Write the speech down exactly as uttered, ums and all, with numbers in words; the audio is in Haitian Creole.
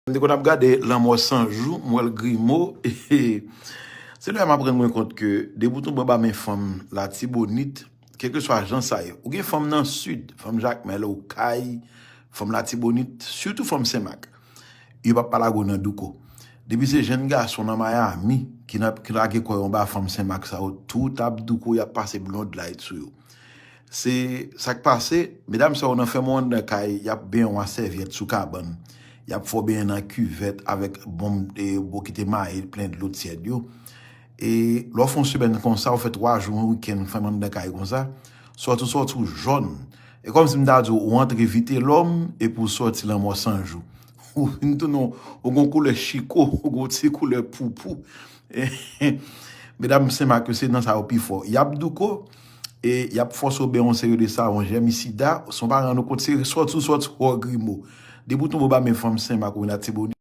M te konn ap gade Lanmò San Jou, m wè l grimo. Se lè m aprann mwen kont ke depi w tonbe anba men fanm Latibonit, kèlkeswa jan sa ye, ou gen fanm nan Sid, fanm Jakmèl, Okay, fanm Latibonit, sitou fanm Senmak, yo p ap pa lage w nan douko. Depi se jenn gason nan Miami ki nan, ki lage kò yo anba fanm Senmak sa yo, tout ap douko, y ap pase blond light sou yo. Se sa k pase, medam sa yo nan fèmen w anndan kay, y ap benyen w a sèvyèt sou kabann. Y ap fè w benyen nan kivèt avèk bonm e bokite mayi plen dlo tyèd yo. E lè w fè yon semèn konsa, w fè twa jou, yon wikenn, fèmen w anndan kay konsa, sòti w sòti w jòn. E kòmsi m ta di w, ou antre vitelòm epi w sòti Lanmò San Jou. Ou vin tounen w, ou gon koulè chiko, ou gon ti koulè poupou. Medam Senmak yo, se nan sa yo pi fò. Y ap douko, e y ap fòse w benyen yon seri de savon jèmisida, san w pa rann ou kont, se sòti w sòti w grimo. Depi w tonbe anba men fanm Senmak oubyen Latibonit,